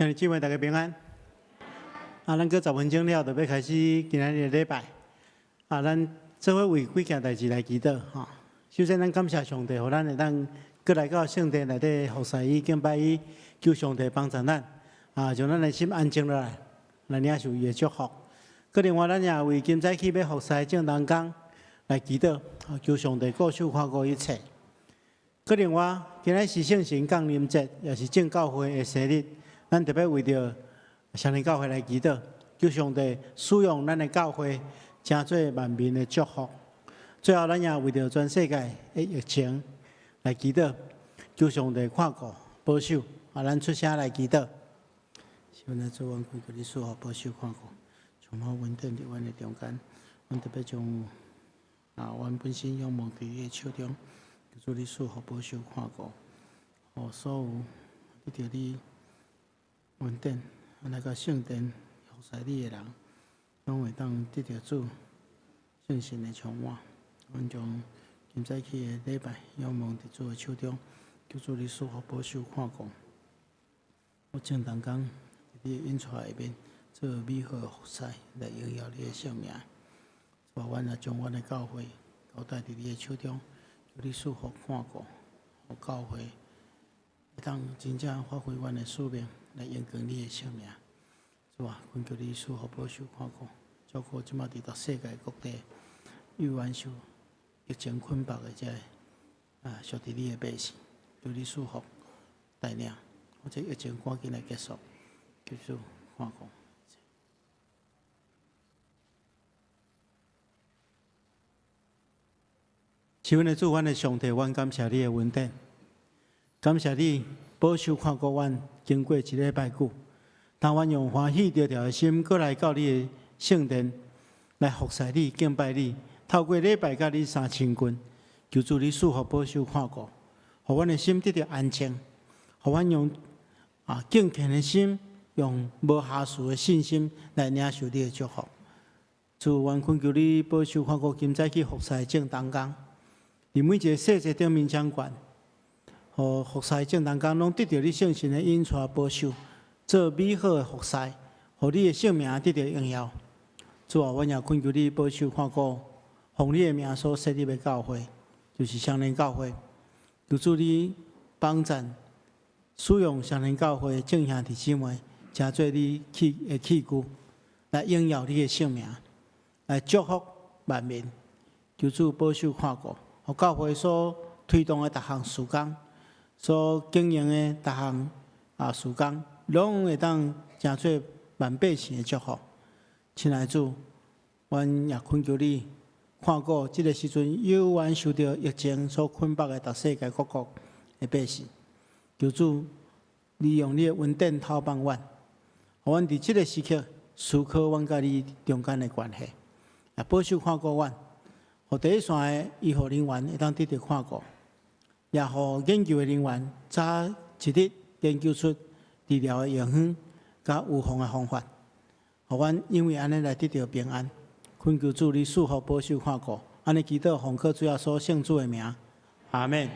兄弟姊妹，大家平安。啊，咱閣10分鐘了，就欲開始今仔日的禮拜。啊，咱做伙為幾件代誌來祈禱吼。首先，咱感謝上帝，予咱會當閣來到聖殿內底服侍伊、敬拜伊，求上帝幫助咱。啊，將咱的心安靜落來，來領受伊的祝福。閣另外，咱也為今早起欲服侍眾同工來祈禱，求上帝顧守看顧一切。閣另外，今仔是聖神降臨節，也是眾教會的生日。咱特別為著雙連教會來祈禱，求上帝使用咱的教會，成做萬民的祝福。最後，咱也為著全世界的疫情來祈禱，求上帝看顧保守。啊，咱出聲來祈禱。是阮的主，阮懇求你賜福保守看顧，充滿恩典佇阮的中間。阮特別將啊，阮本身仰望佇你的手中，求主你賜福保守看顧，予所有得著你恩典，來到聖殿服侍你的人，攏會當得著主聖神的充滿。阮將今早起的禮拜仰望佇主的手中，求主你賜福保守看顧。予眾同工佇你的引帶下面做美好的服侍，來榮耀你的聖名。主啊，阮也將阮的教會交代佇你的手中，求你賜福看顧，予教會會當真正發揮阮的使命，來榮光你的聖名。主啊，懇求你賜福保守看顧，照顧這馬佇逐世界各地猶原受疫情捆綁的這个啊屬佇你的百姓，求你賜福帶領，予這疫情趕緊來結束，求主看顧。是阮的主，阮的上帝，阮感謝你的恩典，感謝你保守看顧阮經過一禮拜久，當阮用歡喜著著的心，閣來到你的聖殿來服侍你、敬拜你，透過禮拜佮你相親近，求主你賜福保守看顧，予阮的心得著安靜，予阮用啊敬虔的心，用無瑕疵的信心來領受你的祝福。主，阮懇求你保守看顧今早去服侍眾同工，佇每一個細節頂面掌權，予服侍眾同工攏得著你聖神的引帶保守，做美好的服侍，予你的聖名得著榮耀。主啊，阮也懇求你保守看顧，奉你的名所設立的教會，就是雙連教會。求主你幫贊使用雙連教會眾兄弟姊妹，成做你器的器具，來榮耀你的聖名，來祝福萬民。求主保守看顧，予教會所推動的逐項事工，所經營的逐項啊事工，攏會當成做萬百姓的祝福。親愛的主，阮也懇求你看顧這个時陣猶原受著疫情所捆綁的逐世界各國的百姓。求主利用你的恩典透放阮，予阮佇這个時刻思考阮佮你中間的關係，也保守看顧阮，予第一線的醫護人員會當得著看顧，也予研究的人員早一日研究出治療的藥方佮預防的方法，予阮因為按呢來得著平安。懇求主你賜福保守看顧，按呢祈禱奉靠主耶穌聖子的名，阿們。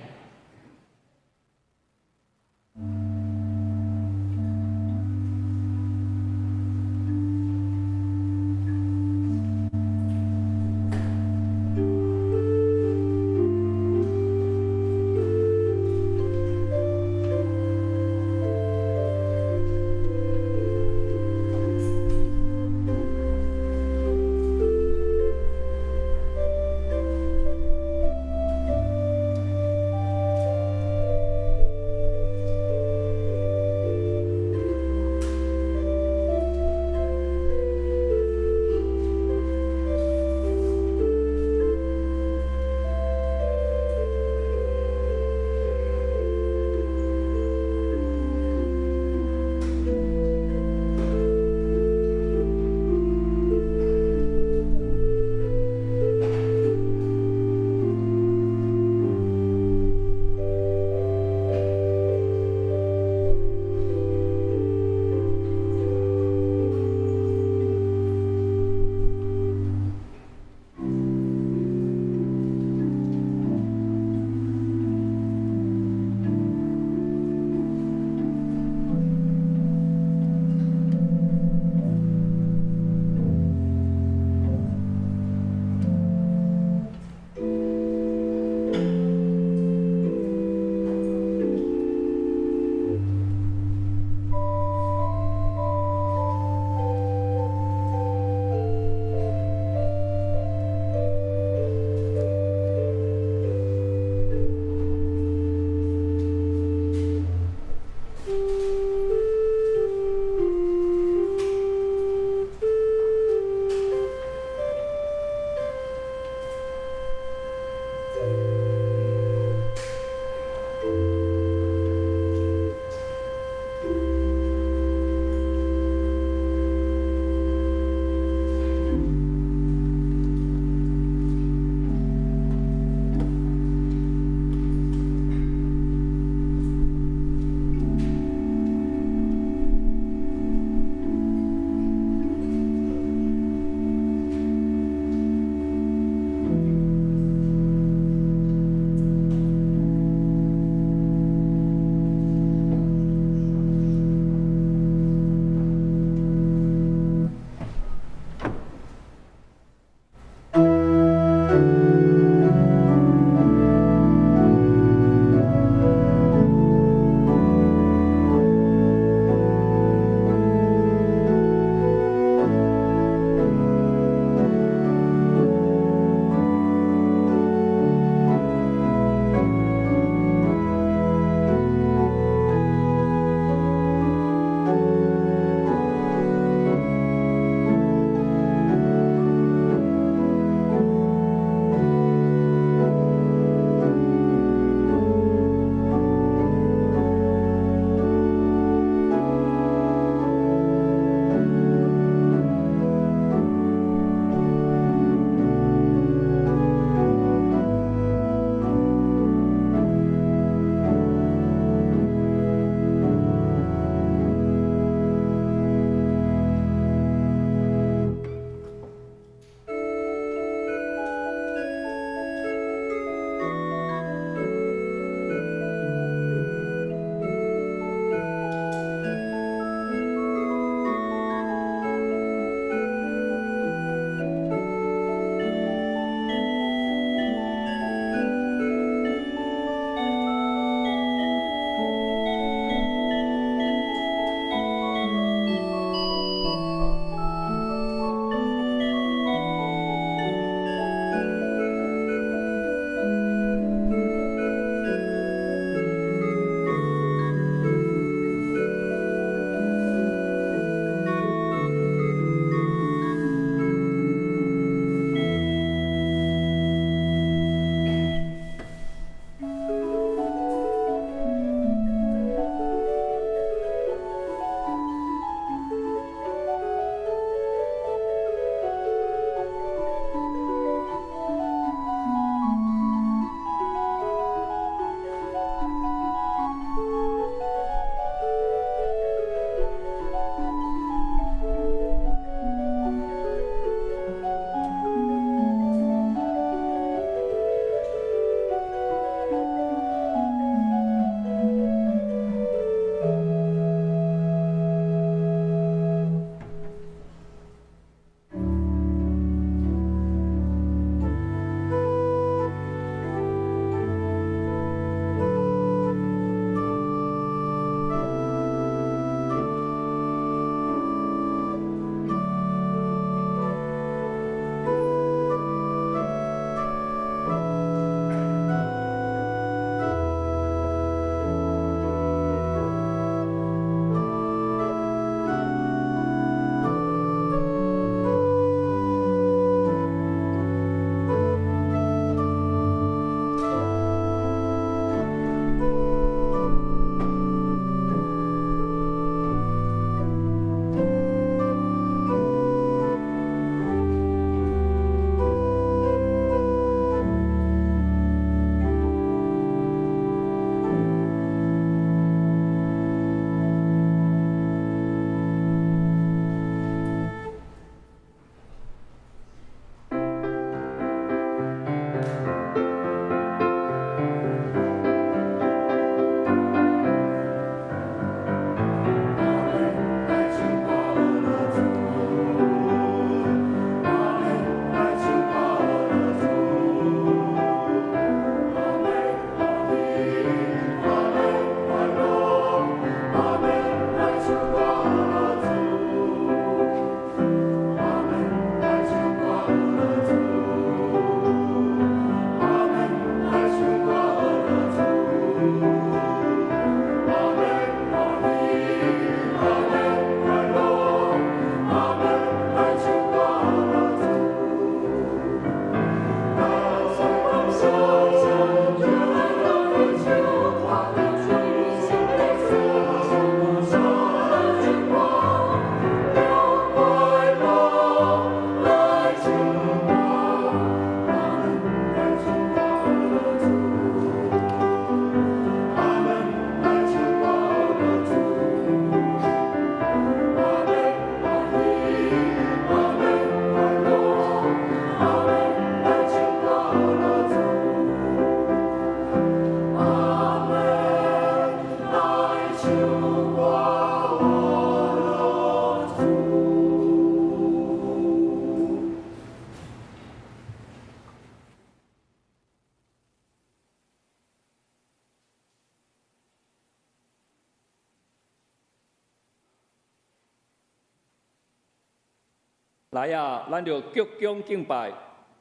來啊，咱著鞠躬敬拜，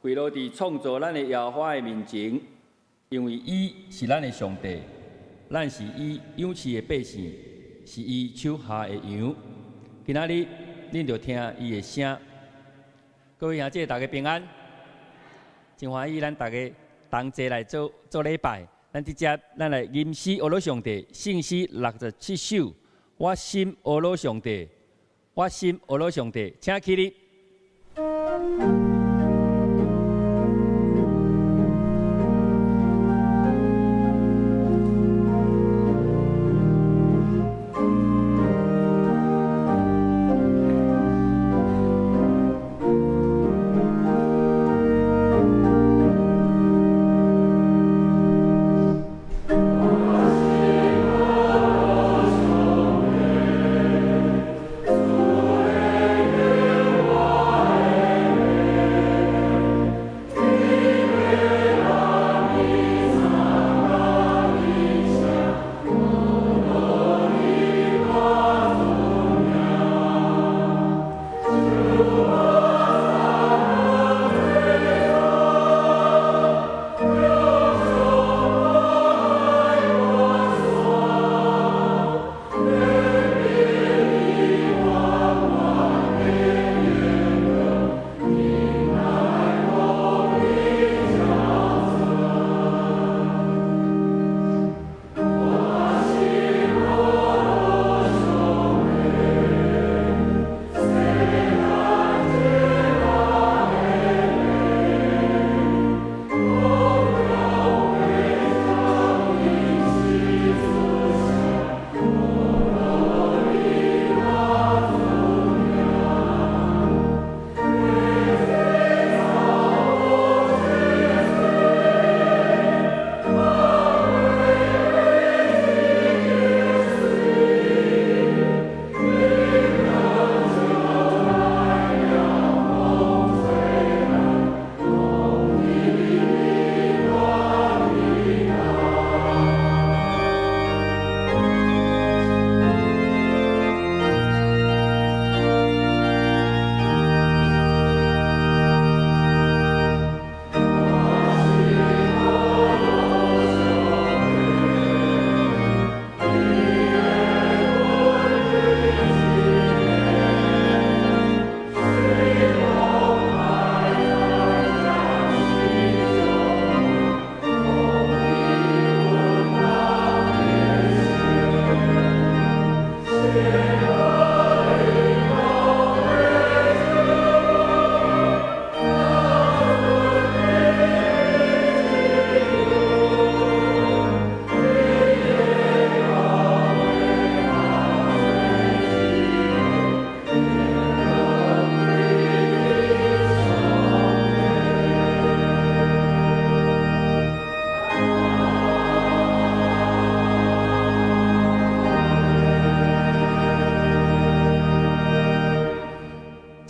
跪落佇創造咱的耶和華的面前，因為伊是咱的上帝，咱是伊養飼的百姓，是伊手下的羊。今仔日恁著聽伊的聲。各位兄弟，大家平安，真歡喜咱大家同齊來做做禮拜。咱佇遮，咱來吟詩阿羅上帝，聖詩67首。我心阿羅上帝，我心阿羅上帝，請起立。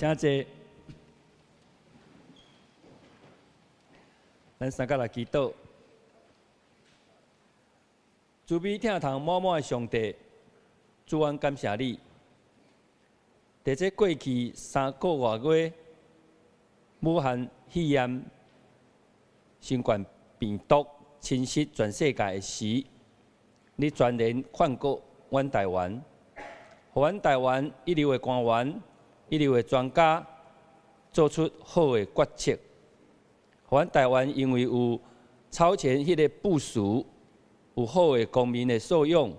請坐。咱三個來祈禱。慈悲疼痛滿滿的上帝，主，阮感謝你。佇這過去3個外月，武漢肺炎新冠病毒侵襲全世界的時，你全然看顧阮台灣，予阮台灣一流的官員、一流的專家做出好的決策，予阮台灣因為有超前彼个部署，有好的公民的素養，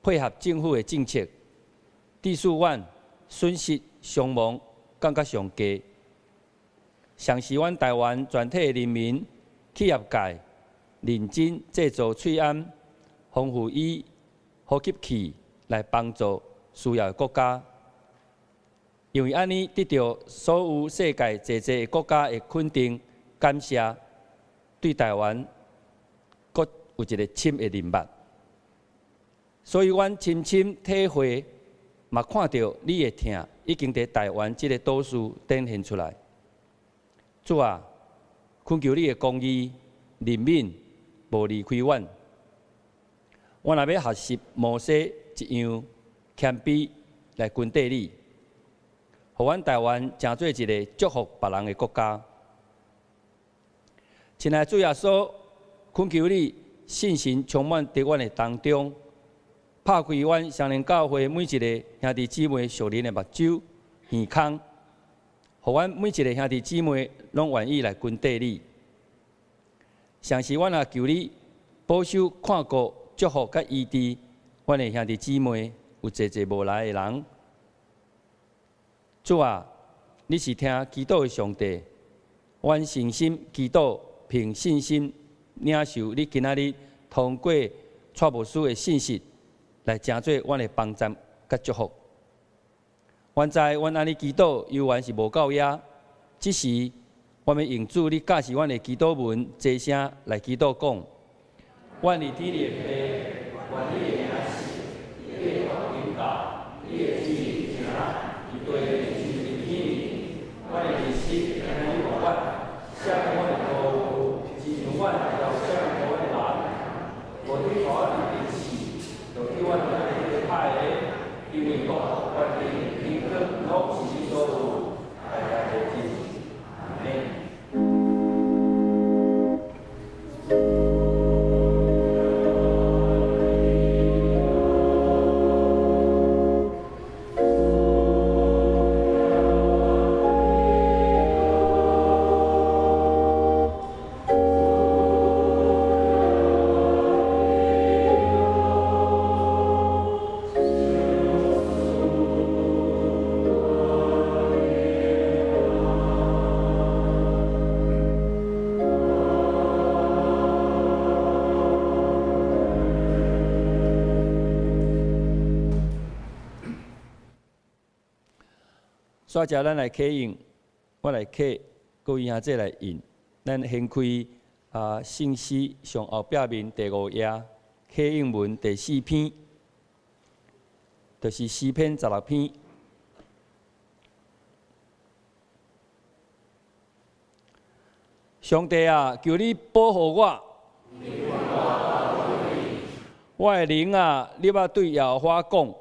配合政府的政策，致使阮損失傷亡降甲上低。上是阮台灣全體人民、企業界認真製造喙罨、防護衣、呼吸器來幫助需要的國家。因為按呢得著所有世界濟濟國家的肯定、感謝，對台灣閣有一個深的認捌。所以，阮深深體會，嘛看著你的疼已經佇台灣這個島嶼展現出來。主啊，懇求你的公義、憐憫，無離開阮。阮若欲學習摩西一樣謙卑來跟綴你，予予阮台灣成做一个祝福別人的國家。親愛的主耶穌，懇求你聖神充滿佇阮的當中，拍開阮雙連教會每一个兄弟姊妹屬靈的目睭、耳孔，予阮每一个兄弟姊妹攏願意來跟綴你。同時，阮也求你保守、看顧、祝福佮醫治阮的兄弟姊妹，有濟濟無來的人。主啊，你是聽祈禱的上帝，阮誠心祈禱，憑信心領受你今仔日通過蔡牧師的信息，來成做阮的幫贊佮祝福。阮知阮按呢祈禱，猶原是無夠額，只是我欲用主你教示阮的祈禱文，齊聲來祈禱講：阮佇天的父，願你的名聖，你的國臨到，你的旨意行，佇地親像佇天。阮的日食今仔日予阮，赦免阮的錯誤，親像阮也赦免予阮的人。無准予阮入試，就救阮脫離彼个歹的，因為國、權柄、榮光，攏是你所有，代代無盡。阿們。煞接咱來啟應，我來啟，各位兄弟來應。咱掀開聖詩上後壁面第五頁啟應文第四篇，就是詩篇16篇。上帝啊，求你保護我。我的靈啊，你欲對耶和華講。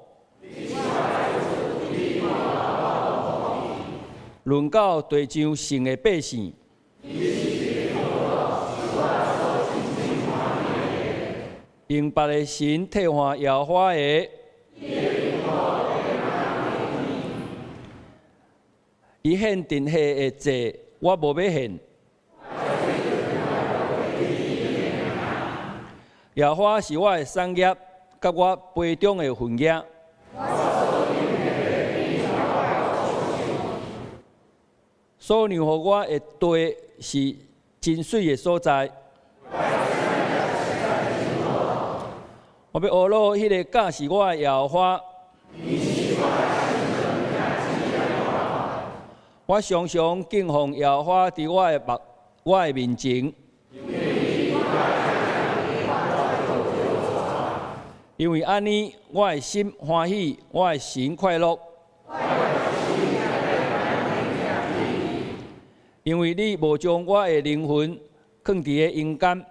論到地上聖的百姓，用別的神替換耶和華的，伊獻殿下的祭，我無欲獻。耶和華是我的產業，佮我杯中的份額。所讓予我的地是真媠的所在。我欲呵咾彼个教示我的耶和華。我常常敬奉耶和華佇我的目、我的面前。因為按呢，我的心歡喜，我的神快樂。因為你無將我的靈魂囥佇个陰間，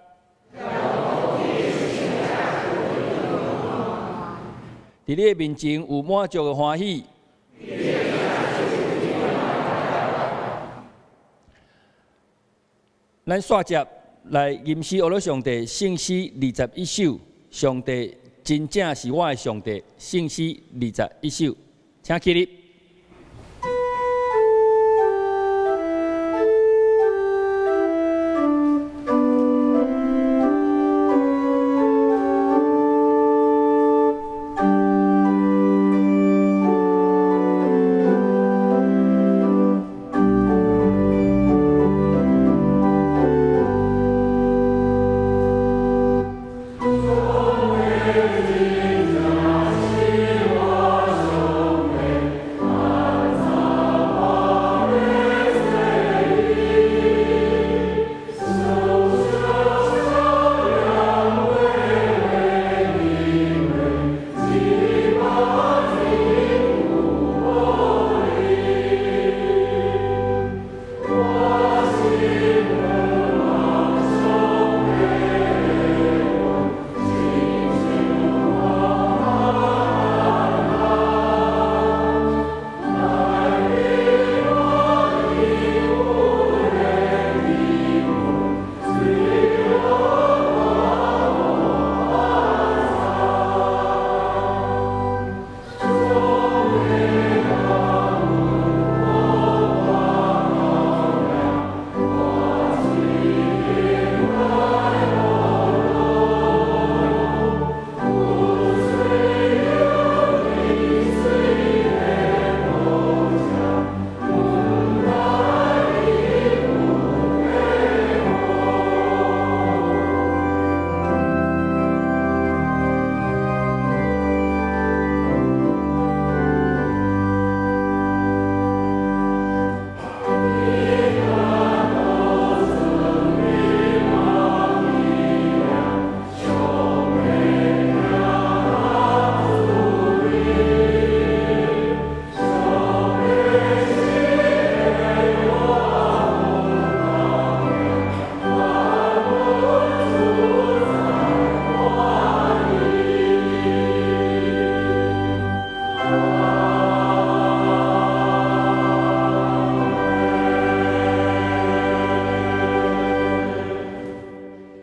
佇你的面前有滿足的歡喜。咱煞接來吟詩，呵咾上帝聖詩21首，上帝真正是我的上帝。聖詩21首，請起立。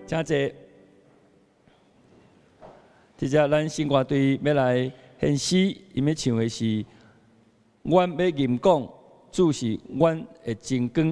請坐。這隻咱聖歌隊欲來獻詩，𪜶欲唱的是《阮欲吟講，主是阮的真光》。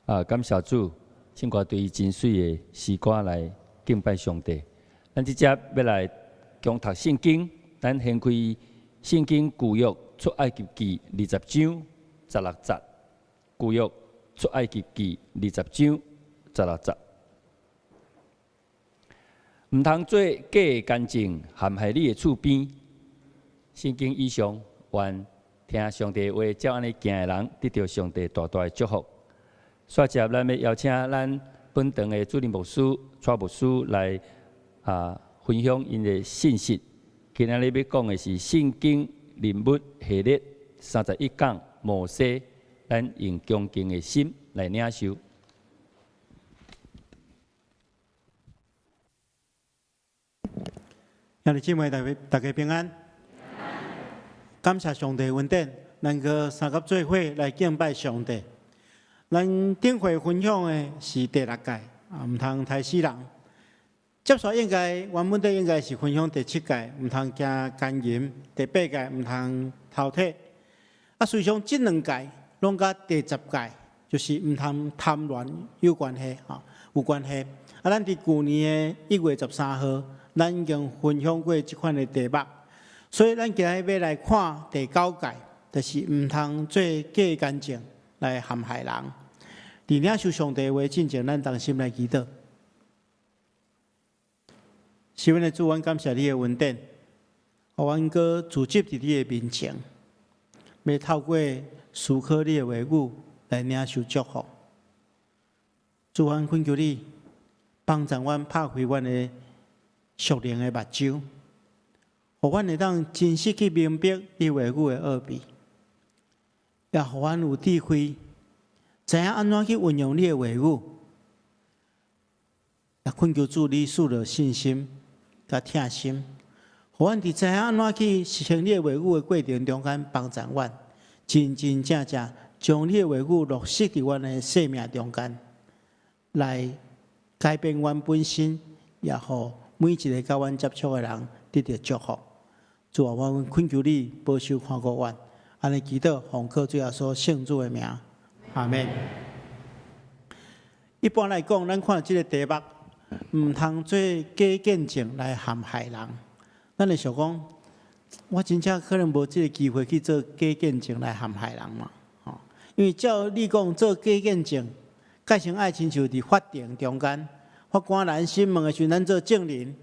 啊，感謝主，聖歌隊真媠的詩歌來敬拜上帝。咱這節欲來共讀聖經，咱掀開聖經舊約出埃及記20章十六節。舊約出埃及記二十章十六節。毋通做假的見證，陷害你的厝邊。聖經以上，願聽上帝話，照按呢行的人，得著上帝大大的祝福。煞接咱欲邀請咱本堂的主任牧師、蔡牧師來分享𪜶的信息。今仔日欲講的是聖經人物系列31講摩西，咱用恭敬的心來領受。兄弟姊妹，大家平安。感謝上帝恩典，能夠三合做伙來敬拜上帝。咱頂回分享的是第六誡，毋通刣死人。接續應該原本底應該是分享第七誡，毋通行姦淫；第八誡毋通偷提。啊，實際上這兩誡攏佮第十誡，就是毋通貪戀有關係，吼，有關係。啊，咱佇舊年的1月13號，咱已經分享過這款的題目，所以咱今日欲來看第九誡，就是毋通做假見證來陷害人。佇領受上帝話進前，咱同心來祈禱。是阮的主，阮感謝你的恩典，予阮閣聚集佇你的面前，欲透過思考你的話語來領受祝福。主，阮懇求你幫助阮拍開阮的屬靈的目睭，予阮會當真實去明白你話語的奧秘，也予阮有智慧，知影按怎去運用你的話語。也懇求主，你賜予信心佮疼心，予阮佇知影按怎去實行你的話語的過程中間，幫助阮真真正正將你的話語落實佇阮的生命中間，來改變阮本身，也予每一个佮阮接觸的人得著祝福。主啊，我懇求你保守看顧阮，按呢祈禱，奉靠主耶穌聖子的名，阿們。一般來講，咱看這个題目，毋通做假見證來陷害人。咱會想講，我真正可能無這个機會去做假見證來陷害人嘛？吼，因為照你講做假見證，蓋先愛親像佇法庭中間，法官來審問的時陣，咱做證人，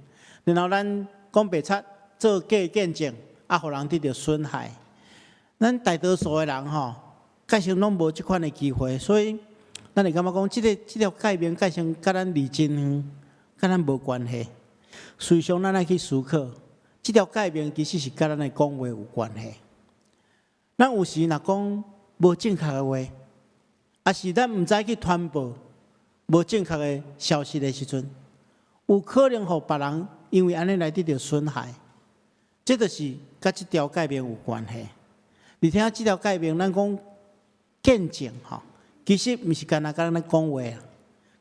然後咱講白賊做假見證，啊，予人得著損害。咱大多數的人吼，蓋先攏無這款的機會，所以咱會感覺講，這條誡命蓋先佮咱離真遠，佮咱無關係。實際上，咱愛去思考，這條誡命其實是佮咱的講話有關係。咱有時若講無正確的話，抑是咱毋知去傳播無正確的消息的時陣，有可能予別人因為按呢來得著損害。這就是佮這條誡命有關係。而且這條誡命，咱講見證吼，其實毋是干焦佮咱講話啊，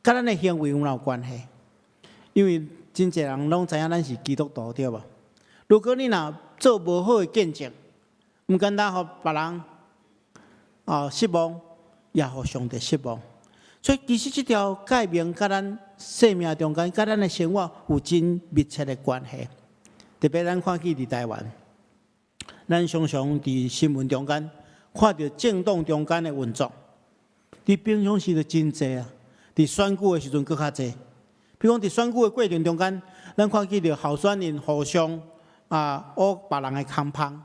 佮咱的行為有哪有關係？因為真濟人攏知影咱是基督徒對無？如果你若做無好的見證，毋簡單予別人失望，也予上帝失望。所以其實這條誡命佮咱生命中間、佮咱的生活有真密切的關係。特別咱看見佇台灣，咱常常佇新聞中間看著政黨中間的運作。佇平常時就真濟啊，佇選舉的時陣閣較濟。比如講，佇選舉的過程中間，咱看見著候選人互相挖別人的空縫，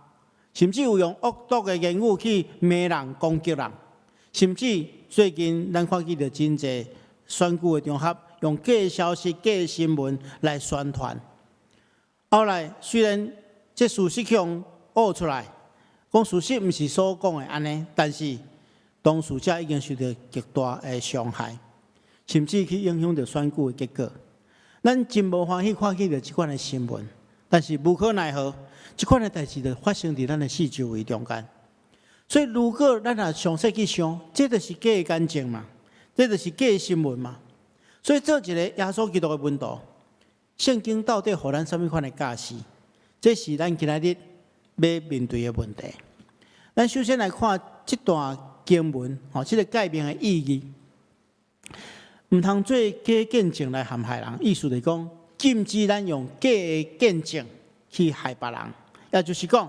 甚至有用惡毒的言語去罵人、攻擊人，甚至最近咱看見著真濟選舉的場合，用假消息、假新聞來宣傳。後來雖然這事實予人挖出來，講事實毋是所講的按呢，但是當事者已經受著極大的傷害，甚至去影響著選舉的結果。咱真無歡喜看見著這款的新聞，但是無可奈何，這款的代誌就發生佇咱的四周圍中間。所以，如果咱若詳細去想，這就是假的見證嘛，這就是假新聞嘛。所以，做一个耶穌基督的門徒，聖經到底予咱啥物款的教示？這是咱今仔日欲面對的問題。咱首先來看這段經文，吼，這个誡命的意義。毋通做假見證來陷害人，意思就是講，禁止咱用假的見證去害別人，也就是講，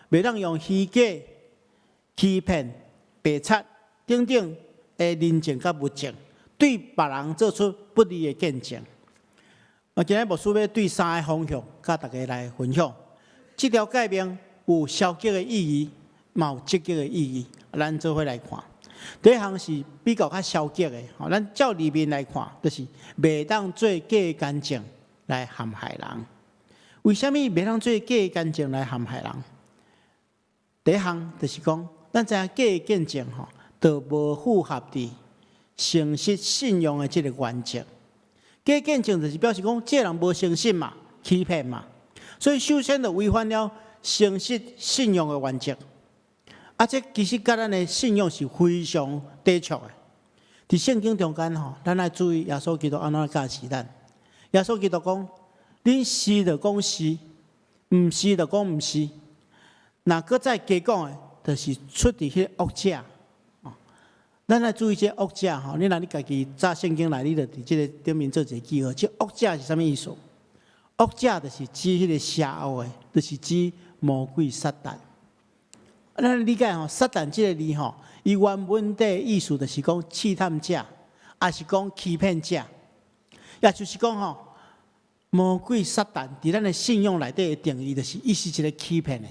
袂當用虛假、欺騙白賊等等的人證佮物證，對別人做出不利的見證。我今日牧師欲對三个方向，佮大家來分享。這條誡命有消極的意義，嘛有積極的意義。咱做伙來看。第一項是比較較消極的，吼，咱照字面來看，就是袂當做假見證來陷害人。為啥物袂當做假見證來陷害人？第一項就是講，咱知影假見證吼，就無符合佇誠實信用的這个原則。假見證就是表示講，這个人無誠實嘛，欺騙嘛，所以首先就違反了誠實信用的原則。啊，這其實佮咱的信仰是非常抵觸的。佇聖經中間吼，咱愛注意耶穌基督按怎教示咱。耶穌基督講：恁是就講是，毋是就講毋是。若閣再加講的，就是出佇彼个惡者。咱愛注意這惡者吼，你若你家己查聖經來，你就佇這个頂面做一个記號。這惡者是啥物意思？惡者就是指彼个邪惡的，就是指魔鬼撒旦。咱理解吼，撒旦這个字吼，伊原文的意思就是講試探者，抑是講欺騙者，也就是講吼，魔鬼撒旦佇咱的信仰內底的定義，就是伊是一个欺騙的。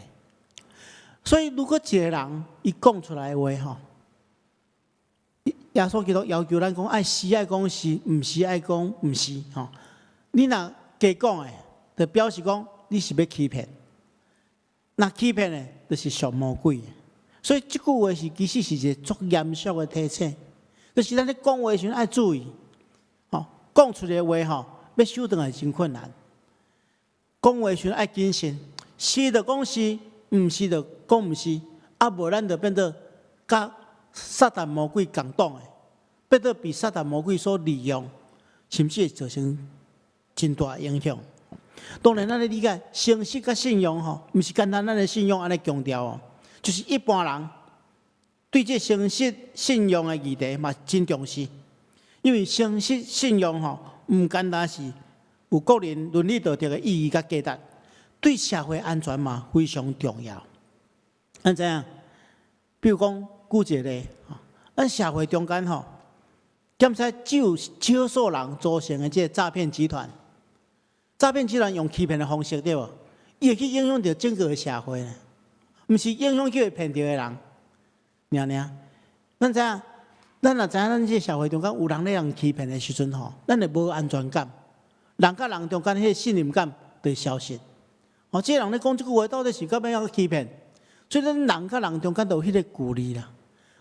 所以，如果一个人伊講出來的話吼，耶穌基督要求咱講，愛是愛講是，毋是愛講毋是吼。你若加講的，就表示講你是欲欺騙。若欺騙的，就是屬魔鬼的。所以這句話是其實是一個足嚴肅的提醒，就是咱咧講話的時陣愛注意，吼，講出來的話吼，欲收轉來真困難。講話時陣愛謹慎，是就講是，毋是就講毋是，啊無咱就變做佮撒旦魔鬼共黨的，變做被撒旦魔鬼所利用，甚至會造成真大影響。當然，咱咧理解誠實佮信用吼，毋是簡單咱的信仰按呢強調哦，就是一般人對這誠實信用的議題嘛真重視，因為誠實信用吼，毋簡單是有個人倫理道德的意義佮價值，對社會安全嘛非常重要。咱知影，比如講舉一個例，咱社會中間吼，檢查只有少數人組成的這個詐騙集團。詐騙集團用欺騙的方式對無？伊會去影響著整個的社會，毋是影響去予騙著的人，爾爾。咱知影，咱若知影咱這個社會中間有人咧予人欺騙的時陣吼，咱會無安全感，人佮人中間彼个信任感就會消失。哦，這个人咧講這句話，到底是到尾欲欺騙？所以咱人佮人中間就有彼個距離啦。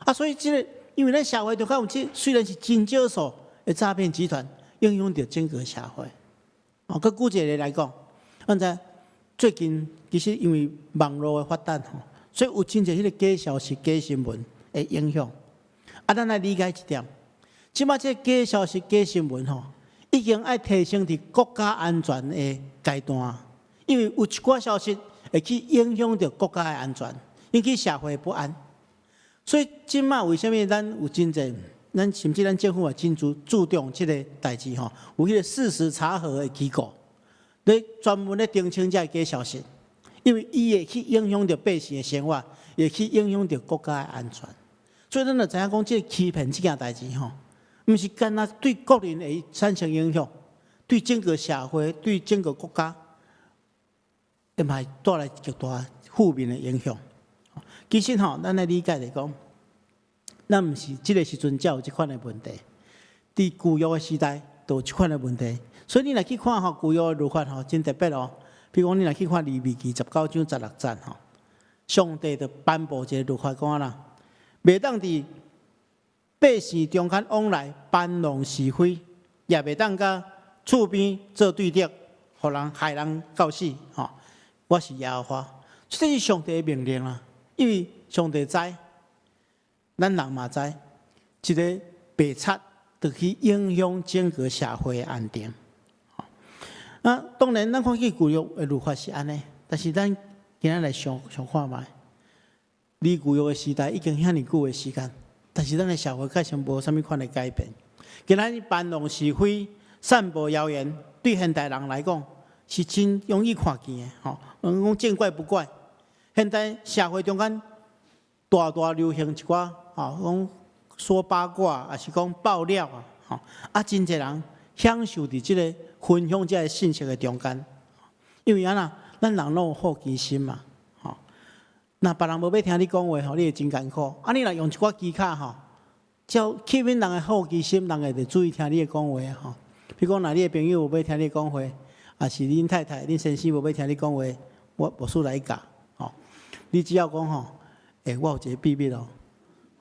啊，所以這个，因為咱社會中間有這雖然是真少數的詐騙集團，影響著整個社會。哦，閣舉一個例來講，咱知最近其實因為網路的發達吼，所以有真濟彼個假消息、假新聞的影響。啊，咱來理解一點，這擺這個假消息、假新聞吼，已經愛提升佇國家安全的階段，因為有一寡消息會去影響著國家的安全，引起社會不安。所以這擺為啥物咱有真濟？咱甚至咱政府也真注重這个代誌吼，有彼个事實查核的機構，咧專門咧澄清這个假消息，因為伊會去影響著百姓的生活，會去影響著國家的安全。所以咱就知影講，這个欺騙這件代誌吼，毋是干焦對個人會產生影響，對整個社會、對整個國家，嘛會帶來極大負面的影響。其實吼，咱來理解來講，咱毋是這个時陣才有這款的問題，佇舊約的時代就有這款的問題。所以你若去看吼舊約的律法吼，真特別哦。比如講，你若去看利未記19章16節吼，上帝就頒布一个律法，講按怎，袂當佇百姓中間往來搬弄是非，也袂當佮厝邊做對敵，予人害人到死吼。我是耶和華，這是上帝的命令啦。因為上帝知，咱人嘛知，一个白賊就去影響整個社會的安定。啊，當然，咱看見舊約的律法是按呢，但是咱今仔來想想看覓，離舊約的時代已經遐爾久的時間，但是咱的社會確實無啥物款的改變。今仔搬弄是非、散播謠言，對現代人來講是真容易看見的。吼，人講見怪不怪。現代社會中間大大流行一寡吼，講說八卦，抑是講爆料啊，吼，啊，真濟人享受佇這个分享這个信息的中間，因為按怎，咱人攏有好奇心嘛，吼。若別人無欲聽你講話吼，你會真艱苦。啊，你若用一寡技巧吼，照吸引人的好奇心，人會就注意聽你的講話吼。比如講，若你的朋友無欲聽你講話，抑是恁太太、恁先生無欲聽你講話，我牧師來教，吼。你只要講吼，欸，我有一个秘密哦，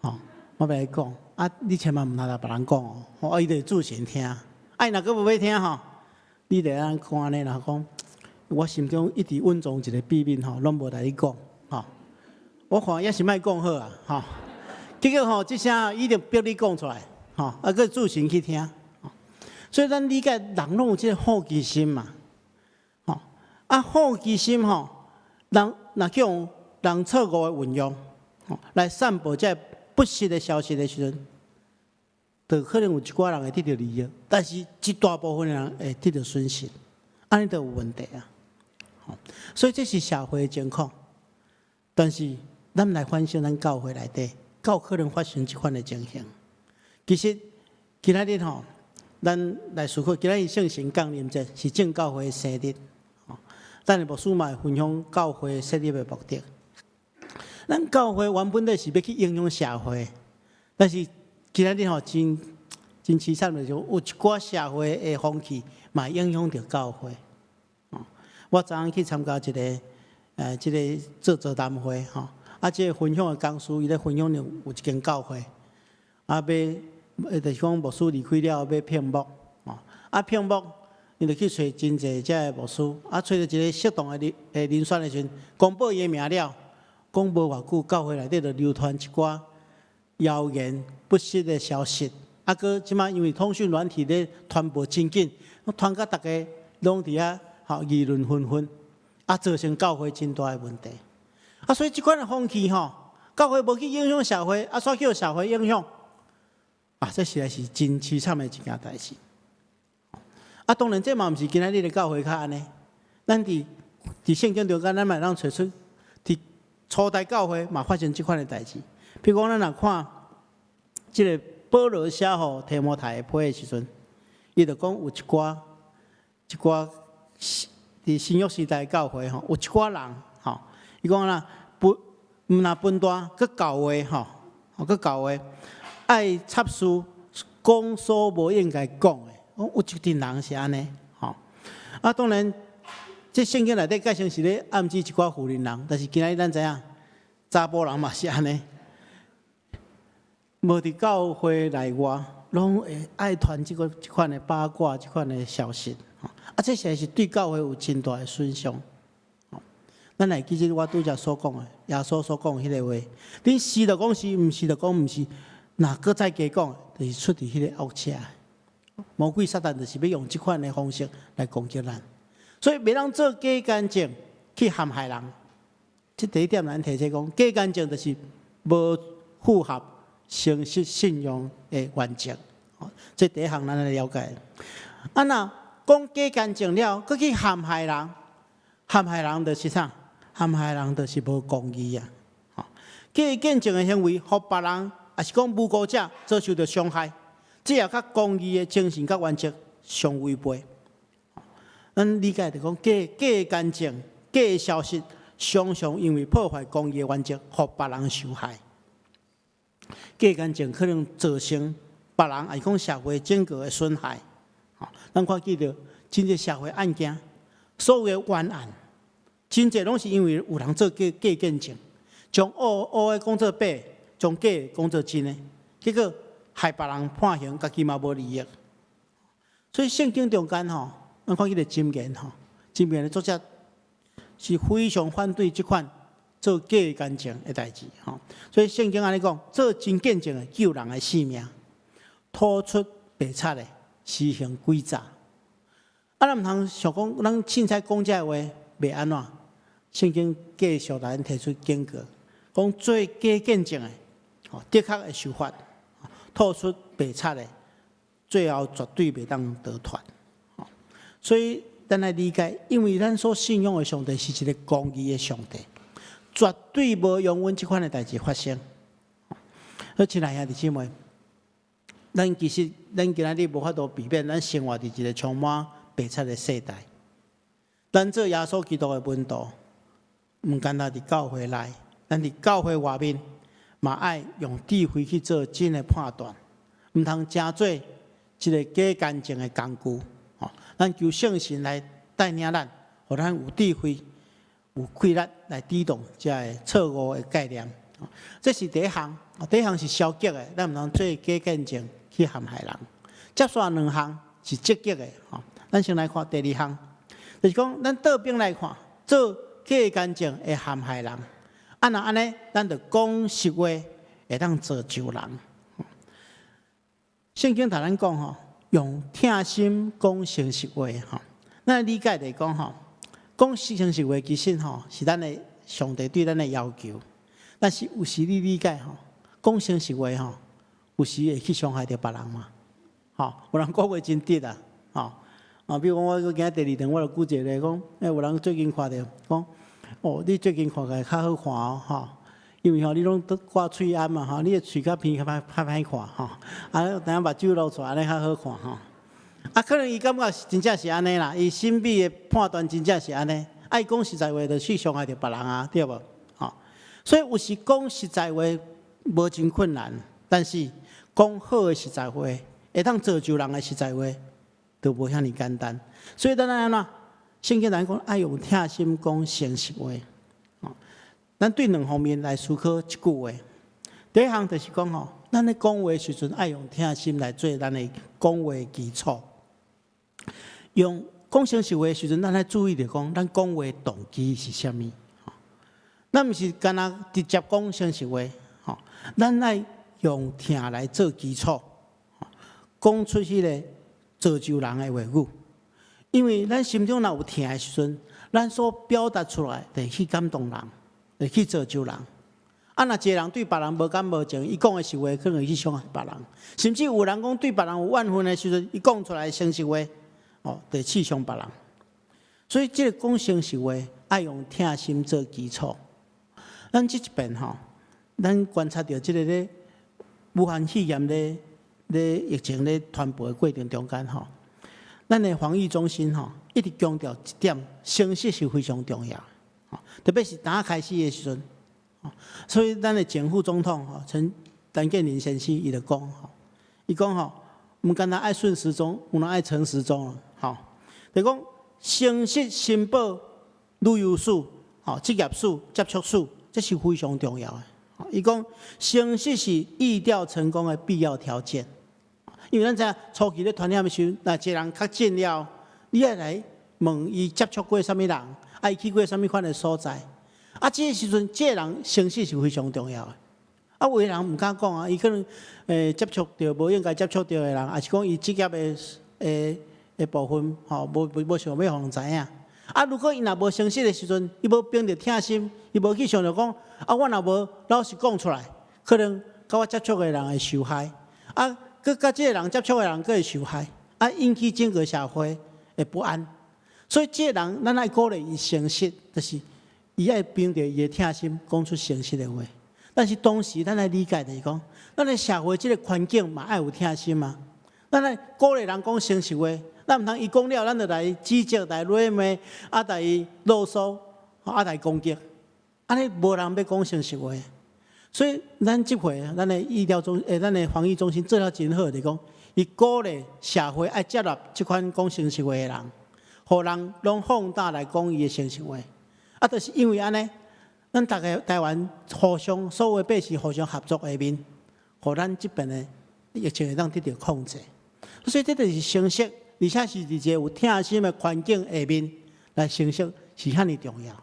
吼，我欲來講，啊，你千萬毋通共別人講哦，吼，伊就會注神聽。啊，伊若閣無欲聽吼，你就按怎按呢啦講，我心中一直蘊藏一个秘密吼，攏無來你講，吼。我看抑是莫講好啊，吼。結果吼，這聲伊就逼你講出來，吼，啊，閣注神去聽。所以咱理解人攏有這个好奇心嘛，吼，啊，好奇心吼，人若去予人錯誤的運用，來散布這个不實的消息的時陣，就可能有一寡人會得著利益，但是一大部分的人會得著損失，按呢就有問題啊。所以這是社會的情況，但是咱來反省咱教會內底，敢有可能發生這款的情形。其實今仔日吼，咱來思考，今仔日聖神降臨節是正教會的生日，咱的牧師嘛會分享教會設立的目的。咱教會原本咧是欲去影響社會，但是今仔日吼真真淒慘的，就有一寡社會的風氣嘛影響著教會。我昨昏去參加一个，這个做座談會吼，啊，這个分享的講師伊咧分享著有一間教會，啊，欲就是講牧師離開了欲聘牧，吼，啊聘牧，伊就去揣真濟這个牧師，啊，揣著一个適當的人的人選的時陣，公布伊的名了，講無偌久，教會內底就流傳一寡謠言不實的消息，啊，閣這擺因為通訊軟體咧傳播真緊，傳甲逐家攏佇遐。吼，議論紛紛，啊，造成教會真大的問題。啊，所以這款的風氣吼，教會無去影響社會，啊，煞予社會影響，啊，這實在是真淒慘的一件代誌。啊，當然這嘛毋是今仔日的教會較按呢，咱佇佇聖經中間，咱嘛會當揣出佇初代教會嘛發生這款的代誌。比如講，咱若看這个保羅寫予提摩太的批的時陣，伊就講有一寡一寡。佇新約時代教會吼，有一寡人吼，伊講啦，不毋若分大，閣厚話吼，閣厚話，愛插事講所無應該講的，講有一陣人是按呢，吼。啊，當然，這聖經內底解釋是咧暗指一寡婦人人，但是今仔日咱知影，查埔人嘛是按呢，無佇教會內外，攏會愛傳這个這款的八卦，這款的消息。啊，這實在是對教會有真大的損傷。咱來記得我拄才所講的，耶穌所講的彼个話，恁是就講是，毋是就講毋是。若閣再加講，就是出佇彼个惡者。魔鬼撒旦就是欲用這款的方式來攻擊咱，所以袂當做假見證去陷害人。這第一點咱提醒講，假見證就是無符合誠實信用的原則。這第一項咱來了解。啊，若講假見證了，閣去陷害人，陷害人就是啥？陷害人就是無公義啊！假見證的行為，予別人，抑是講無辜者遭受著傷害，這也佮公義的精神佮原則相違背。咱理解就講，假假見證、假消息，常常因為破壞公義的原則，予別人受害。假見證可能造成別人，抑是講社會整個的損害。咱看見著真濟社會案件，所有的冤案，真濟攏是因為有人做假假見證，將烏烏的講做白，將假的講做真的，結果害別人判刑，家己嘛無利益。所以聖經中間吼，咱看彼个箴言吼，箴言的作者是非常反對這款做假見證的代誌吼。所以聖經按呢講，做真見證的救人的性命，吐出白賊的施行詭詐。啊，咱毋通想講，咱凊彩講這个話袂按怎？聖經繼續來咱提出警告，講做假見證的，吼，的確會受罰；吐出白賊的，最後絕對袂當逃脫。所以咱來理解，因為咱所信仰的上帝是一个公義的上帝，絕對無容忍這款的代誌發生。所以親愛兄弟姊妹，咱其實咱今仔日無法度避免，咱生活佇一個充滿白賊的世代。咱做耶穌基督的門徒，毋干焦佇教會內，咱佇教會外面嘛愛用智慧去做真的判斷，毋通成做一個假見證的工具。吼，咱求聖神來帶領咱，予咱有智慧、有氣力來抵擋這个錯誤的概念。這是第一項，第一項是消極的，咱毋通做假見證去陷害人。接續兩項是積極的，吼。咱先來看第二項，就是講咱倒邊來看，做假見證會陷害人。啊，若按呢，咱就講實話，會當造就人。聖經頭咱講吼，用疼心講誠實話吼。咱理解來講吼，講誠實話其實吼是咱的上帝對咱的要求。但是有時你理解吼，講誠實話吼，有時會去傷害著別人嘛。吼，有人講話真直啊，吼啊，比如講我今仔第二頓我就舉一個例講，欸，有人最近看著講，哦，你最近看起來較好看哦，吼，因為吼你攏掛喙罨嘛，吼，你的喙較偏較歹較歹看吼，啊，等下目睭露出來按呢較好看吼。啊，可能伊感覺是真正是按呢啦，伊審美的判斷真正是按呢，啊，伊講實在話就去傷害著別人啊，對無？吼，所以有時講實在話無真困難，但是講好的實在話，會當造就人的實在話，就無遐爾簡單。所以咱按怎？聖經來講，愛用疼心講誠實話。咱對兩方面來思考這句話。第一項就是講吼，咱咧講話時陣，愛用疼心來做咱的講話基礎。用講誠實話時陣，咱愛注意著講，咱講話動機是啥物？咱毋是干焦直接講誠實話，吼，咱愛用疼來做基礎，講出彼个造就人的話語。因為咱心中若有疼的時陣，咱所表達出來，就會去感動人，會去造就人。啊，若一個人對別人無感無情，伊講的實話可能會去傷害別人，甚至有人講對別人有怨恨的時陣，伊講出來的誠實話，哦，就會刺傷別人。所以，這個講誠實話，愛用疼心做基礎。咱這一遍吼，咱觀察著這个咧武漢肺炎咧咧疫情咧傳播的過程中間吼，咱的防疫中心吼一直強調一點，誠實是非常重要。特別是當開始的時陣，所以咱的前副總統吼陳陳建仁先生伊就講吼，伊講吼，毋干焦愛順時鐘，有人愛誠實鐘吼，就講誠實申報旅遊史、吼職業史、接觸史，這是非常重要的。伊講誠實是疫調成功的必要條件，因為咱知影初期咧傳染的時陣，若一個人確診了，你愛來問伊接觸過啥物人，啊伊去過啥物款的所在，啊，這个時陣，這个人誠實是非常重要的。啊，有的人毋敢講啊，伊可能接觸著無應該接觸著的人，抑是講伊職業的的部分吼，無想欲予人知影。啊，如果伊若無誠實的時陣，伊無憑著疼心，伊無去想著講，啊，我若無老實講出來，可能佮我接觸的人會受害，啊，閣佮這個人接觸的人閣會受害，啊，引起整個社會的不安。所以，這個人咱愛鼓勵伊誠實，就是伊愛憑著伊的疼心講出誠實的話。但是同時，咱愛理解就是講，咱的社會這個環境嘛愛有疼心啊。咱愛鼓勵人講誠實話，咱毋通伊講了，咱就來指責、來辱罵，啊，來囉嗦，啊，來攻擊。按呢無人欲講誠實話。所以，咱這回咱的醫療中，咱的防疫中心做了真好，就是講，伊鼓勵社會愛接納這款講誠實話的人，予人攏放膽來講伊的誠實話。啊，就是因為按呢，咱逐个台灣互相所有百姓互相合作下面，予咱這邊的疫情會當得著控制。所以這就是誠實，而且是佇一個有疼心的環境下面來誠實，是遐爾重要。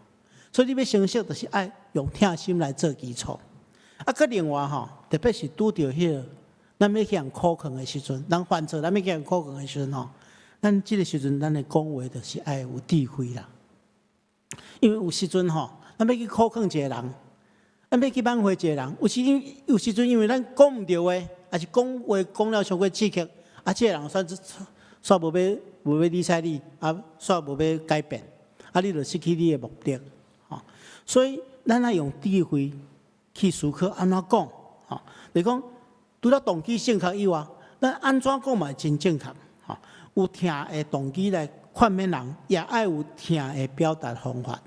所以你欲誠實，就是愛用疼心來做基礎。啊，閣另外吼，特別是拄著彼个咱欲去予人苦勸的時陣，人犯錯，咱欲去予人苦勸的時陣吼，咱這个時陣，咱的講話就是愛有智慧啦。因為有時陣吼，咱欲去苦勸一個人，咱欲去挽回一個人，有時因有時陣因為咱講毋對話，抑是講話講了傷過刺激，啊，這個人煞煞無欲理睬你，啊，煞無欲改變，啊，你就失去你的目的，吼。所以咱愛用智慧去思考按怎講，吼，就是講除了動機正確以外，咱按怎講嘛真正確，吼，有疼的動機來勸勉人，也愛有疼的表達方法。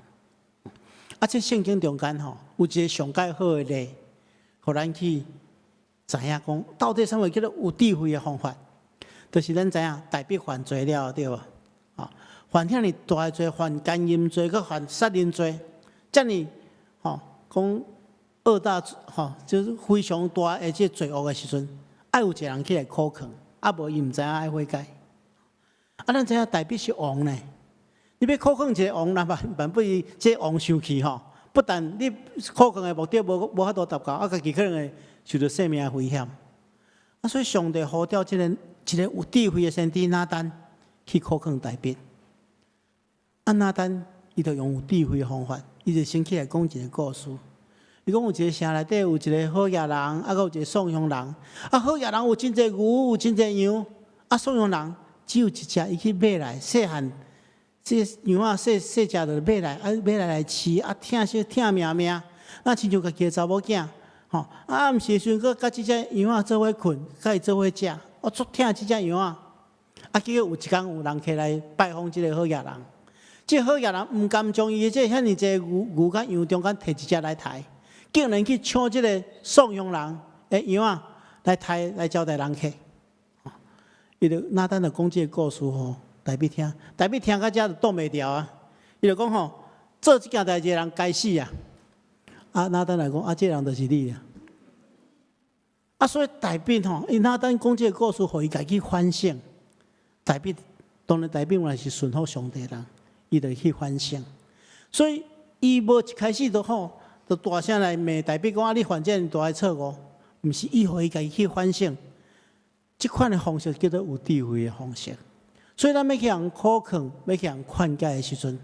啊，這聖經中間吼，有一个上蓋好的例，予咱去知影講，到底啥物叫做有智慧的方法？就是咱知影大衛犯罪了，對無？啊，犯遐爾大的罪，犯姦淫罪，閣犯殺人罪，遮爾吼講惡大吼，就是非常大的這罪惡的時陣，愛有一個人起來苦勸，啊無伊毋知影愛悔改。啊，咱知影大衛是王呢，你欲苦勸一个王，若萬萬不伊這王生氣吼，不但你苦勸的目的無法度達到，啊，家己可能會受著性命的危險。啊，所以上帝呼召這个一个有智慧的先知拿單去苦勸大衛。啊，拿單伊就用有智慧的方法，伊就先起來講一個故事。伊講有一個城內底有一個好野人，啊，閣有一個喪鄉人。啊，好野人有真濟牛，有真濟羊。啊，喪鄉人只有一隻，伊去買來，細漢，這羊仔細細隻就買來，啊，買來來飼，啊，疼死疼命命，啊，親像家己的查某囝，吼。啊，暗時的時陣，閣佮這隻羊仔做伙睏，佮伊做伙食，我足疼這隻羊仔。啊，結果有一工有人客來拜訪這個好野人，這個好野人毋甘將伊的這遐爾濟牛牛佮羊中間提一隻來刣，竟然去搶這個喪鄉人的羊仔來刣來招待人客。伊就拿單就講這個故事予大衛聽，大衛聽到遮就擋袂牢啊！伊就講吼，做這件代誌的人該死啊！啊，拿單來講，啊，這個人就是你啊！啊，所以大衛吼，伊拿單講這個故事，予伊家己反省。大衛當然大衛原來是順服上帝人，伊就去反省。所以伊無一開始就吼，就大聲來罵大衛講啊，你犯這麼大的錯誤，毋是伊予伊家己去反省。這款的方式叫做有智慧的方式。所以咱欲去予人苦勸，欲去予人勸解的時陣，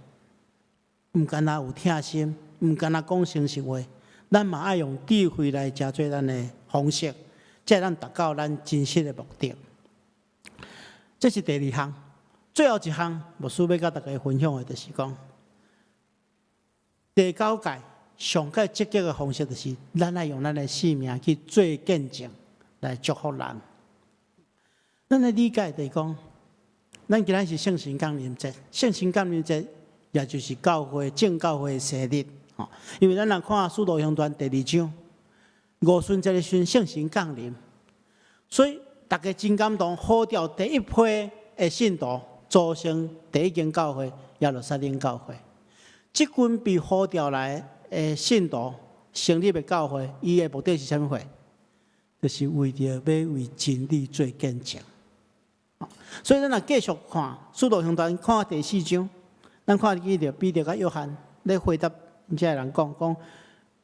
毋干焦有疼心，毋干焦講誠實話，咱嘛愛用智慧來成做咱的方式，才會當達到咱真實的目的。這是第二項，最後一項，牧師欲佮大家分享的，就是講第九誡上蓋積極的方式，就是咱愛用咱的生命去做見證，來祝福人。咱來理解就是講，咱今仔是聖神降臨節，聖神降臨節也就是教會正教會的生日。吼，因為咱若看《使徒行傳》第二章，五旬節的時陣聖神降臨，所以大家真感動，呼召第一批的信徒組成第一間教會——耶路撒冷教會。這群被呼召來的信徒成立的教會，伊的目的是啥物貨？就是為著欲為真理做見證。所以咱若繼續看《使徒行傳》，看第四章，咱看見著彼得佮約翰咧回答遮个人講講，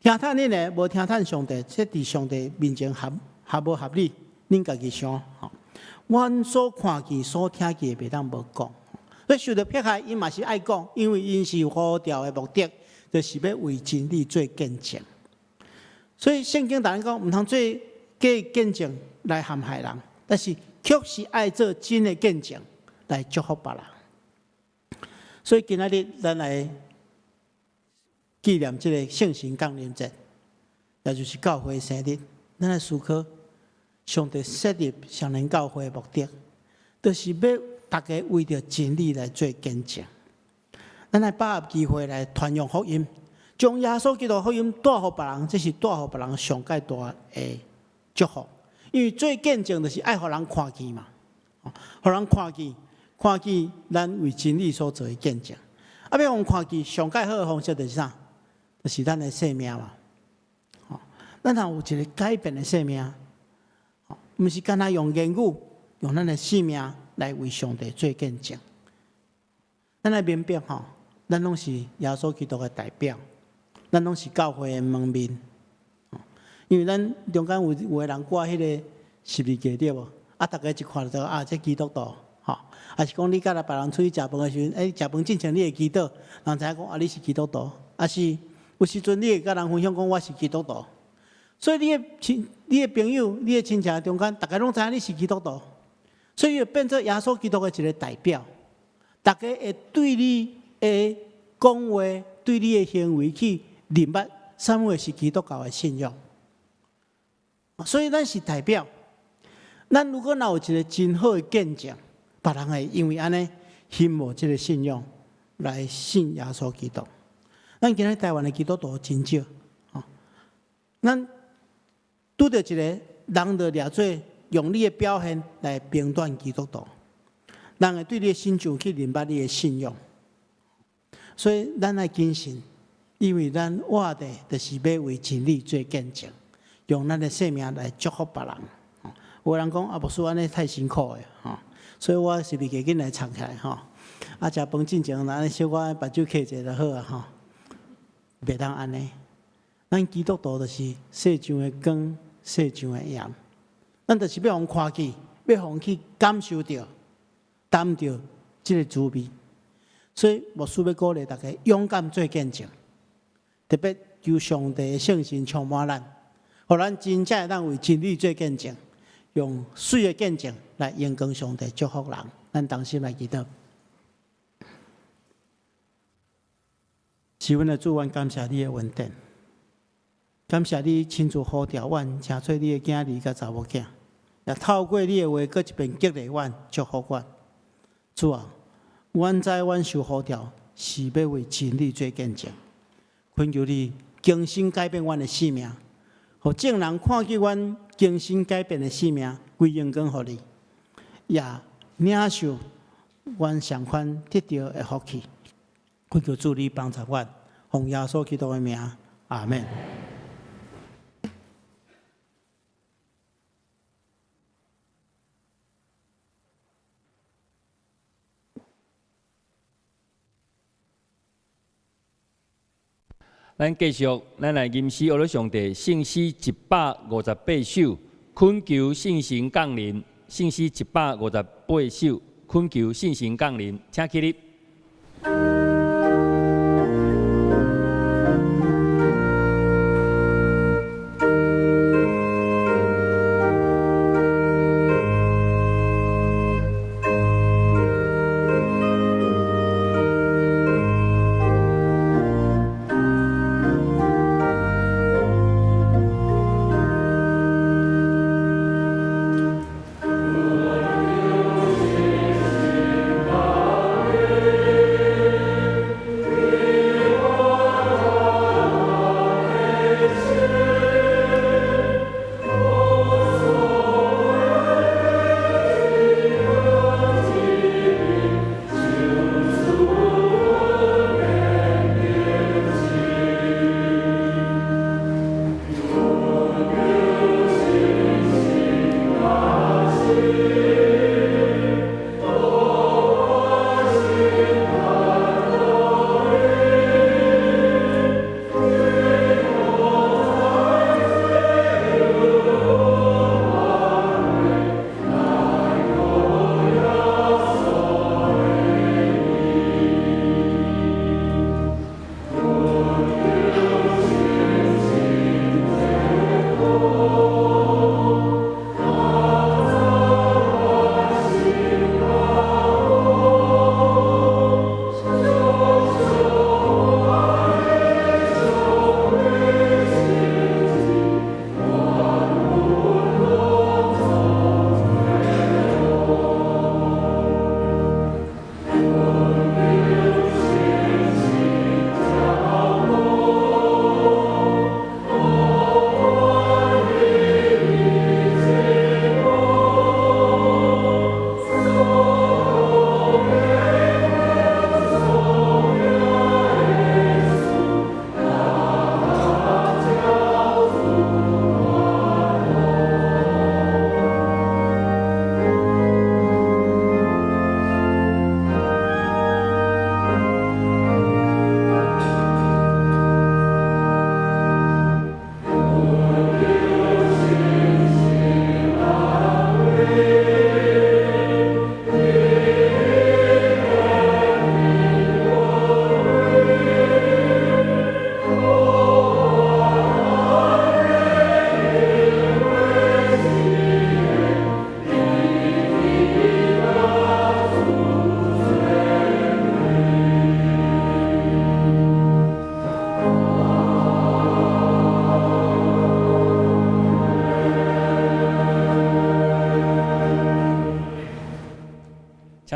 聽趁恁的，無聽趁上帝，這佇上帝面前合合無合理？恁家己想。吼，阮所看見、所聽見的，袂當無講。所以受著迫害，𪜶嘛是愛講，因為𪜶是呼召的目的，就是欲為真理做見證。所以聖經逐日講，毋通做假見證來陷害人，但是卻是愛做真的見證來祝福別人。所以今仔日咱來紀念這個聖神降臨節，也就是教會生日。咱來思考上帝設立雙連教會的目的，就是欲大家為著真理來做見證。咱來把握機會來傳揚福音，將耶穌基督福音帶予別人，這是帶予別人上蓋大的祝福。因為做見證就是愛予人看見嘛，予人看見，看見咱為真理所做的見證。啊，欲予人看見上蓋好的方式就是啥？就是咱的生命嘛。咱若有一個改變的生命，毋是干焦用言語，用咱的生命來為上帝做見證。咱愛明白吼，咱攏是耶穌基督的代表，咱攏是教會的門面。因為咱中間有有的人掛彼個十字架對無？啊，大家一看就啊，這基督徒，吼，抑是講你佮別人出去食飯的時陣，欸，食飯進前你會祈禱，人知影講啊，你是基督徒，抑是有時陣你會佮人分享講我是基督徒，所以你的親、你的朋友、你的親戚中間，大家攏知影你是基督徒，所以變做耶穌基督的一個代表，大家會對你的講話、對你的行為去認捌，啥物是基督教的信仰。所以咱是代表，咱如果若有一个真好的見證，別人會因為按呢欣慕這个信仰來信耶穌基督。咱今日台灣的基督徒真少，吼，咱拄著一个人就掠做用你的表現來評斷基督徒，人會對你的信仰去認捌你的信仰，所以咱愛謹慎，因為咱活的就是欲為真理做見證，用咱的生命來祝福別人。有人講啊，牧師按呢太辛苦的，吼，所以我是袂加緊來藏起來，吼。啊，食飯進前，按呢小可目睭瞌者就好啊，吼。袂當按呢，咱基督徒就是世上的光，世上的鹽。咱就是欲予人看見，欲予人去感受著、擔著這个滋味。所以牧師欲鼓勵大家勇敢做見證，特別求上帝的聖神充滿咱，予咱真正會當為真理做見證，用媠的見證來榮光上帝，祝福人。咱同心來祈禱。是阮的主，阮感謝你的恩典，感謝你親自呼召阮，成做你的囝兒佮查某囝，也透過你的話，閣一遍激勵阮，祝福阮。主啊，阮知阮受呼召是欲為真理做見證，懇求你更新改變阮的生命，予眾人看見阮更新改變的生命，歸榮光予你，也領受阮相款得著的福氣。懇求主你幫助阮，奉耶穌基督的名，阿們。咱繼續，咱來吟詩，學了上帝聖詩158首，懇求聖神降臨。聖詩158首，懇求聖神降臨，請起立。求聖神降臨。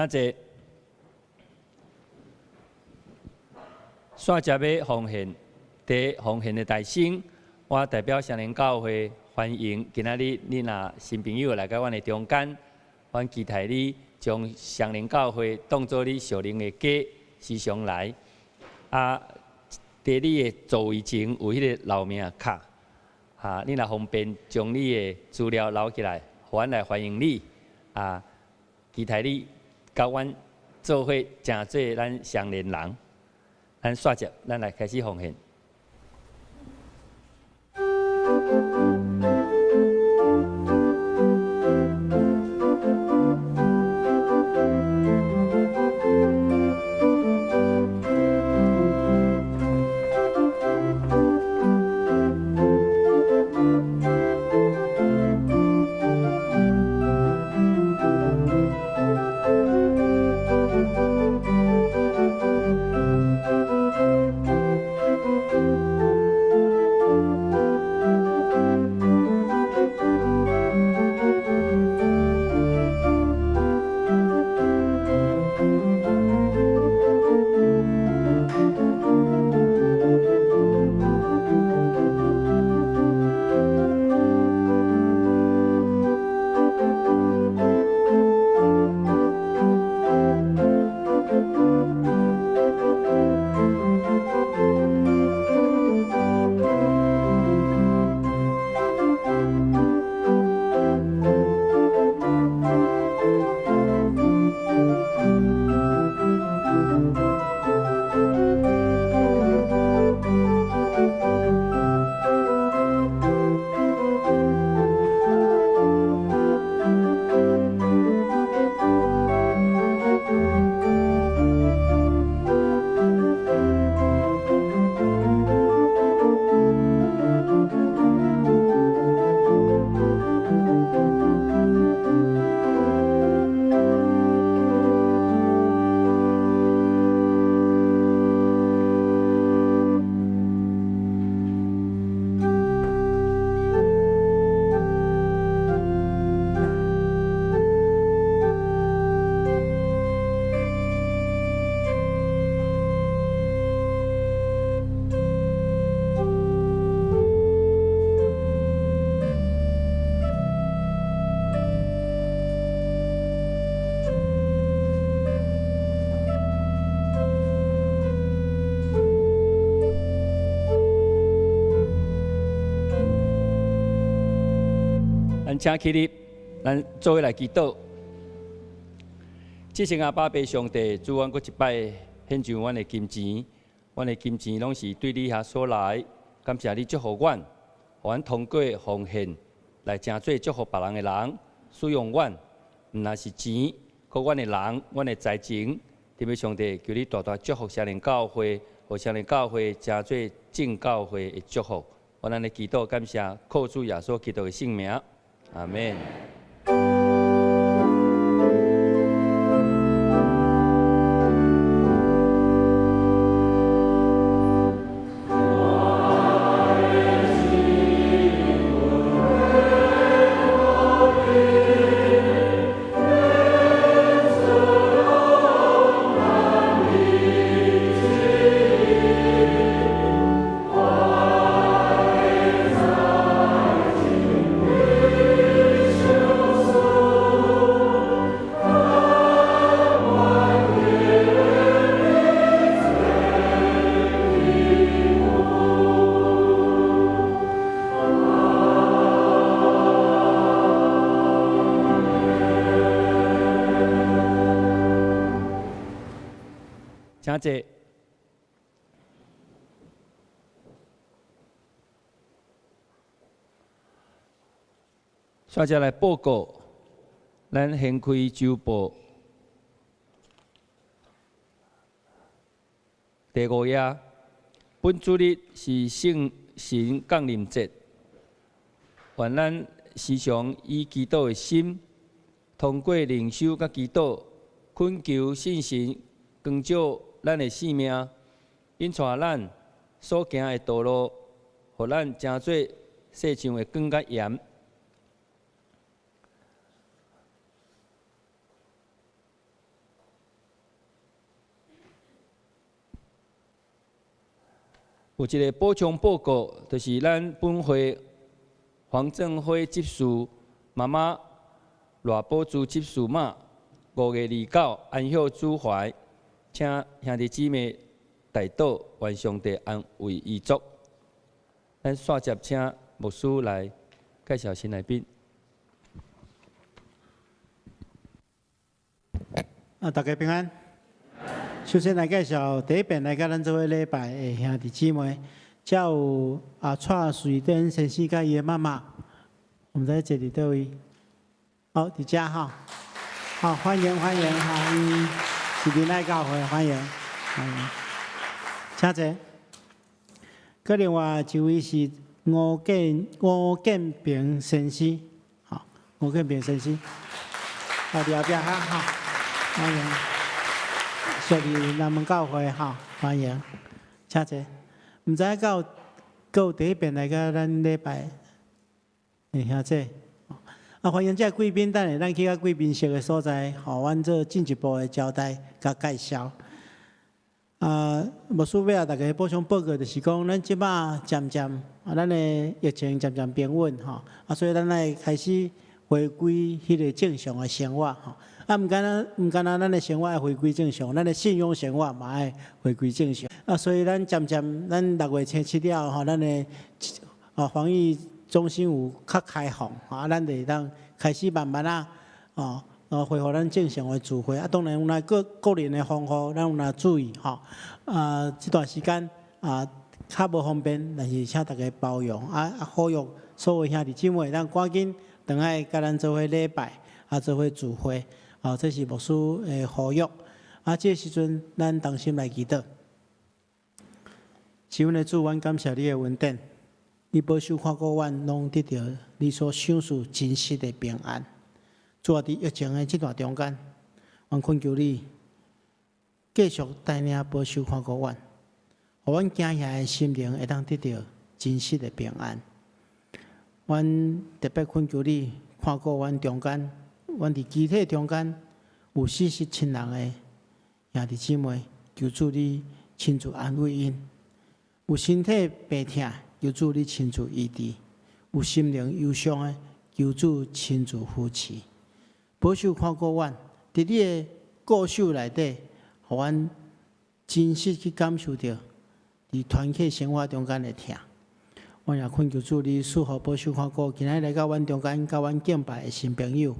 請坐。煞接欲奉獻，佇奉獻的大先，我代表雙連教會歡迎今仔日你若新朋友來到阮的中間，阮期待你將雙連教會當做你屬靈的家，時常來。啊，佇你的座位前有彼个留名卡，啊，你若方便將你的資料留起來，予阮來歡迎你。啊，期待你佮阮做伙成做咱雙連人。咱煞接，咱來開始奉獻。咱請起立，咱做伙來祈禱。至聖阿爸父上帝，主，阮閣一擺獻上阮的金錢，阮的金錢攏是對你遐所來，感謝你祝福阮，予阮通過奉獻來成做祝福別人的人，使用阮，毋但是錢，閣阮的人，阮的才情。特別上帝，求你大大祝福雙連教會，予雙連教會成做正教會的祝福。阮按呢祈禱感謝，靠主耶穌基督的聖名。阿們。請坐。煞接來報告，咱掀開週報第五頁。本主日是聖神降臨節，願咱時常以祈禱的心，通過靈修佮祈禱，懇求聖神光照咱的生命，引帶咱所行的道路，予咱成做世上的光佮鹽。有一个補充報告，就是咱本會黃正輝執事媽媽賴寶珠執事媽，5月29安息主懷，請兄弟姊妹代禱，願上帝安慰遺族。咱煞接請牧師來介紹新來賓。啊，大家平安。首先來介紹第一遍來佮咱做伙禮拜的兄弟姊妹，遮有啊蔡瑞典先生佮伊的媽媽，毋知坐佇佗位？好，佇遮吼。好，歡迎歡迎哈，伊是仁愛教會，歡迎歡迎。請坐。閣另外一位是吳建平先生，好，吳建平先生，好，佇後壁哈，好，歡迎。屬於南門教會，吼，歡迎，請坐。毋知影敢有閣有第一遍來佮咱禮拜的兄弟，啊，歡迎這貴賓，等下咱去到貴賓室的所在，予阮做進一步的交代佮介紹。啊，牧師欲予大家補充報告，就是講，咱這擺漸漸啊，咱的疫情漸漸平穩吼，啊，所以咱愛開始回歸彼個正常的生活吼。啊，毋干焦咱的生活愛回歸正常，咱的信仰生活嘛愛回歸正常。啊，所以咱漸漸，咱6月初7了後，咱的啊防疫中心有較開放，啊，咱就會當開始慢慢仔，哦，恢復咱正常的聚會。啊，當然有若個人的防護，咱有若注意吼。啊，這段時間啊，較無方便，但是請大家包容。啊啊，呼籲所有兄弟姊妹，咱趕緊轉來佮咱做伙禮拜，啊，做伙聚會。啊，這是牧師的呼籲。啊，這個時陣，咱同心來祈禱。是阮的主，阮感謝你的恩典，你保守看顧阮，攏得著你所賞賜真實的平安。主啊，佇疫情的這段中間，阮懇求你繼續帶領保守看顧阮，予阮驚嚇的心靈會當得著真實的平安。阮特別懇求你看顧阮中間，阮佇肢體中間有死失親人的兄弟姊妹，求主你親自安慰𪜶；有身體病痛，求主你親自醫治；有心靈憂傷的，求主親自扶持。保守看顧阮，佇你的顧守內底，予阮真實去感受著佇團契生活中間的疼。阮也懇求主你賜福保守看顧，今仔日來到阮中間，佮阮敬拜的新朋友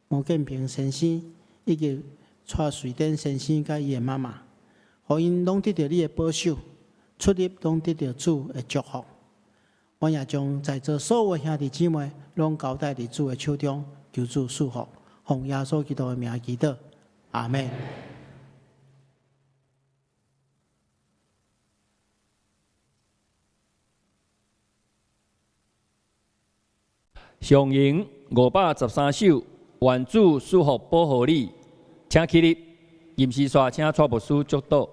吳建平先生，以及蔡瑞典先生佮伊的媽媽，予𪜶攏得著你的保守，出入攏得著主的祝福。阮也將在座所有兄弟姊妹攏交代佇主的手中，求主賜福，奉耶穌基督的名祈禱，阿們。上詠513首，願主賜福保護你，請起立，吟詩煞請蔡牧師祝禱。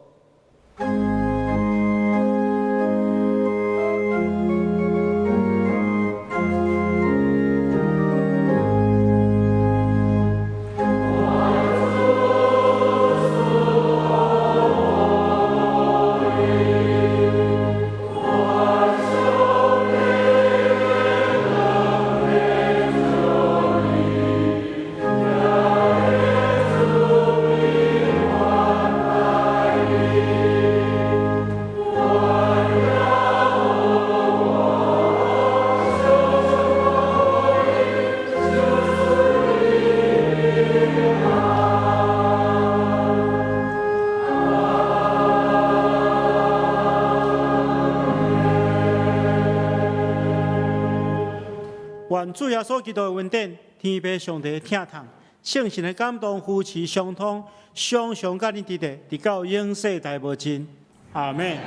願主耶穌基督的恩典、天父上帝的疼痛、聖神的感動、扶持、相通，常常佮恁佇咧，直到永世代無盡。阿們。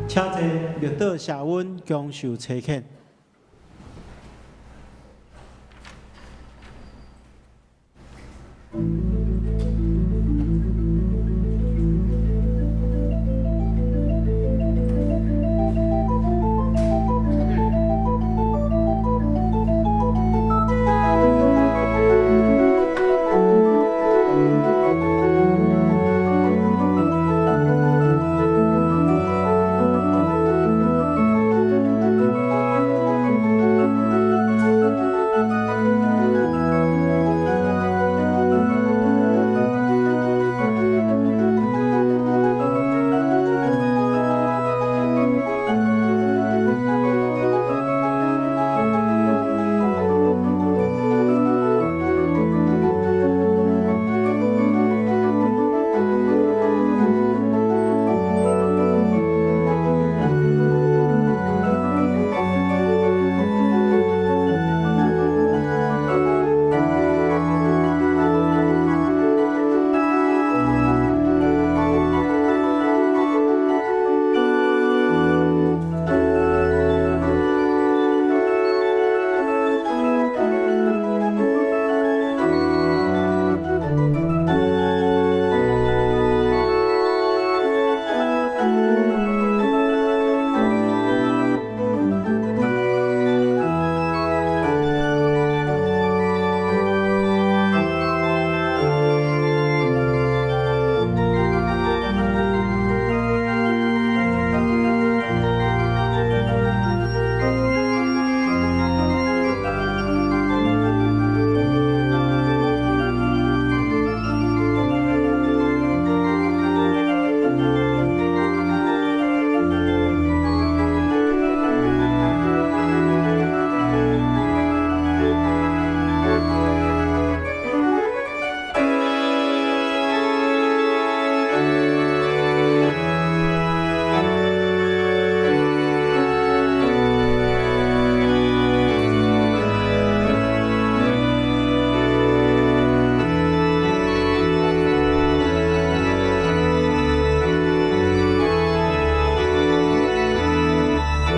請坐，默禱謝恩，享受差遣。